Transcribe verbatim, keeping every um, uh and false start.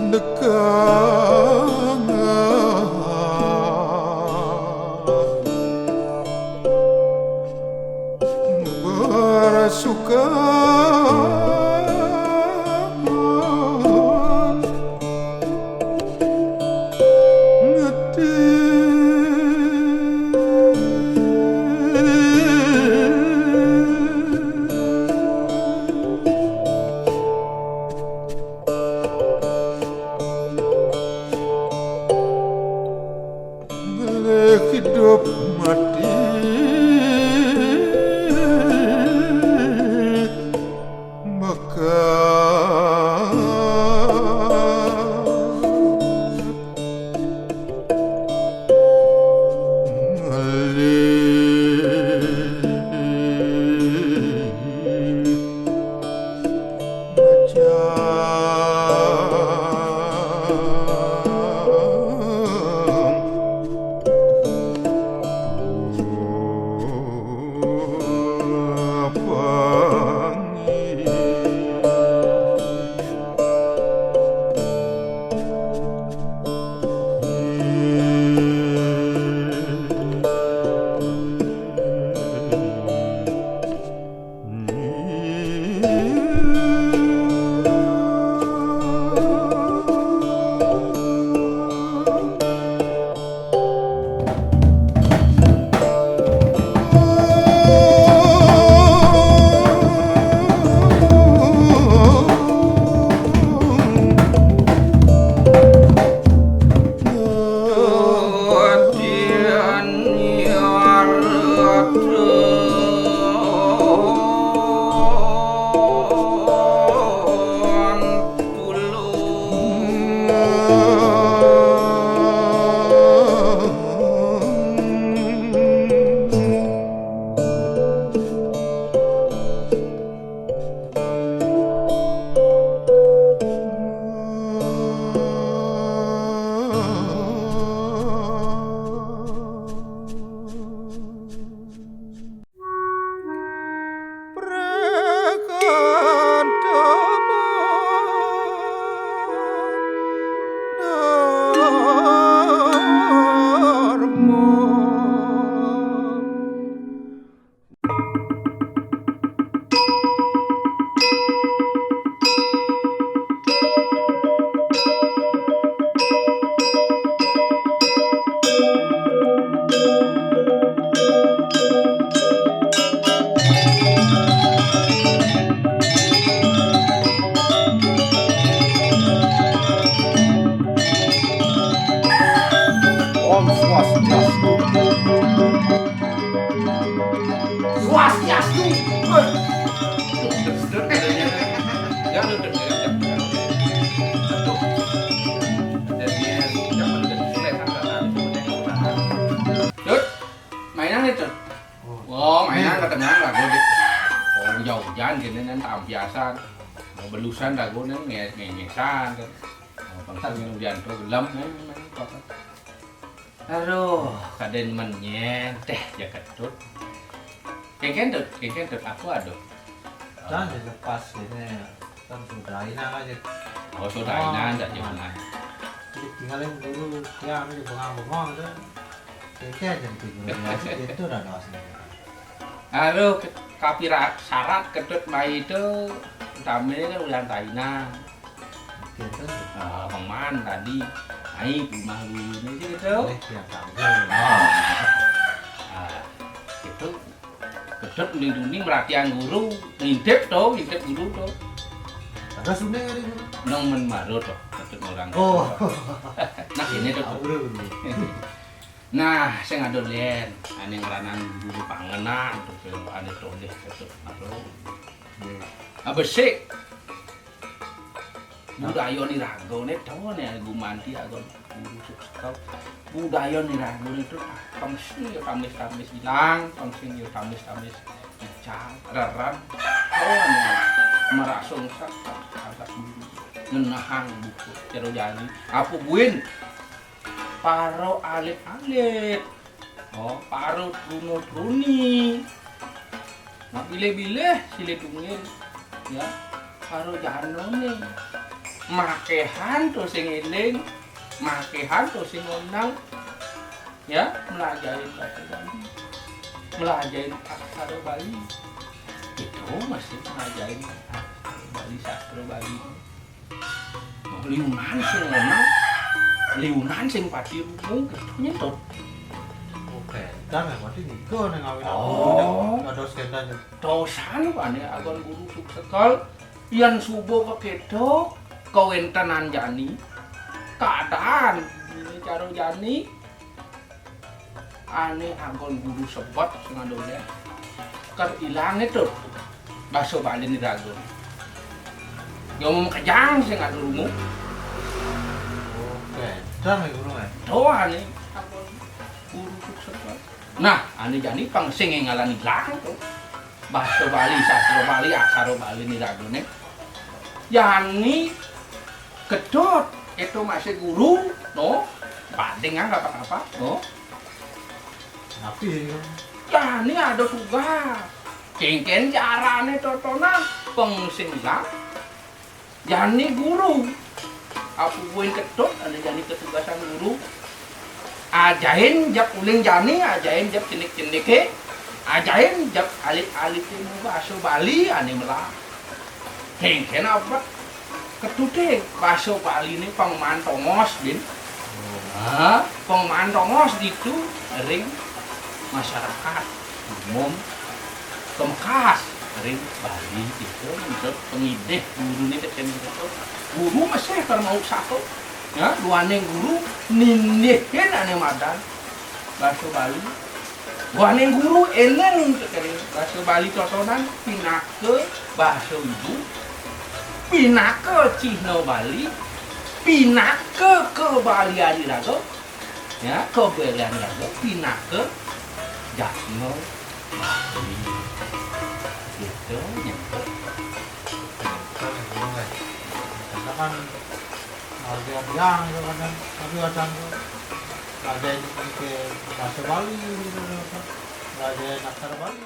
Nekang bersuka ngeti. Hidup mati bakal Om Swastiastu. Swastiastu. Dut, mainan itu. Oh, mainan kedengaran lagu di. Oh, jauh jangan gini kan tampiasan. Mau belusan lagu nih nge-, ngengesan kan. Oh, bangsa minum dianto gelem nih, main kok. Aduh, kadén menyén téh ya Ketut. Kéngkén Tut, kéngkén Tut, aku aduh. Kan lepas ini kan sudah ini aja. Oh, sudah ini aja. Jadi tinggalin dulu, ya, ini bengong-bengong tuh. Kéngkén jadi tidur aja itu udah dosen. Aduh, ke-, kapira syarat Ketut mai itu utamanya kan ulian tainan. Oke, terus? Ah, Bang Man tadi naik rumah guru ini gitu. Boleh, ya, tahu. Ah, itu Ketut melindungi merhatian guru, ngintip tuh, ngintip guru tuh. Ada Sunda hari guru. Nong men maro tuh, Ketut orang. Oh. Nah, ini tuh. Tahu dulu. Nah, sing ada lén, ane ngeranan guru pangenan tuh, ane toleh Ketut maro. Abesik. Budaya niraga né dawa né gumanti agon guru suksekel. Budaya niraga né itu pangsi ya tamis-tamis ilang, pangsi ya tamis-tamis ical, reran. Dawa né merasungsa angkat guru. Ngenahang buku, cara jani. Apa buin? Para alit-alit. Oh, para truna-truni. Nah, bilih-bilih silih tunggil, ya. Para jana né. Makéhan to sing éling, makéhan to sing ngondang. Ya, mlajahin basa Bali. Mlajahin aksara Bali. Itu mesti mlajahin aksara Bali, sastra Bali. Liunan sing ngondang, liunan sing pati rungu, gitu, nyentot. Oh, kénten ya, berarti nika ning awinang guru, oh, nyados kénten ya. Dosan pané anggon guru suksekel, yén suba kekéto kawéntenan jani, keadaan ini cara jani, ané anggon guru sebet sing adoné. Ker ilang itu basa Bali ni raga. Ya mau makejang sing ado rungu. Oh, kénten ya guru ya. To ané anggon guru suksekel. Nah, ané jani pang sing énggalan ilang to. Basa Bali, sastra Bali, aksara Bali ni ragané. Jani kedot, itu masih guru, no. Banding ah, apa-apa, no. Tapi jani ada tugas. Kénkén carané totonan, pang sing ilang. Jani guru. Apa buin kedot, ada jani ketugasan guru. Ajahin jep uling jani, ajahin jep cenik-ceniké, ajahin jep alit-alité basa Bali ané melah. Kénkén apa? Ketuté basa Baliné pang maan tongos, Din. Hah? Pang maan tongos ditu ring masyarakat umum. Kemekas ring Bali gitu, untuk pengidih guruné kéto gitu. Guru mesti keur mausaha. Ya, duaning guru nindihin ané madan basa Bali. Duaning guru éling kéto basa Bali totonan pinaka basa ibu, pinaka cihna Bali, pinaka kabalian iraga. Ya, kabalian iraga pinaka jatma Bali. Gitu, nyangkut. Karena kan marga biang itu kadang, tapi kadang tuh ada yang pakai bahasa Bali gitu, ada yang aksara Bali.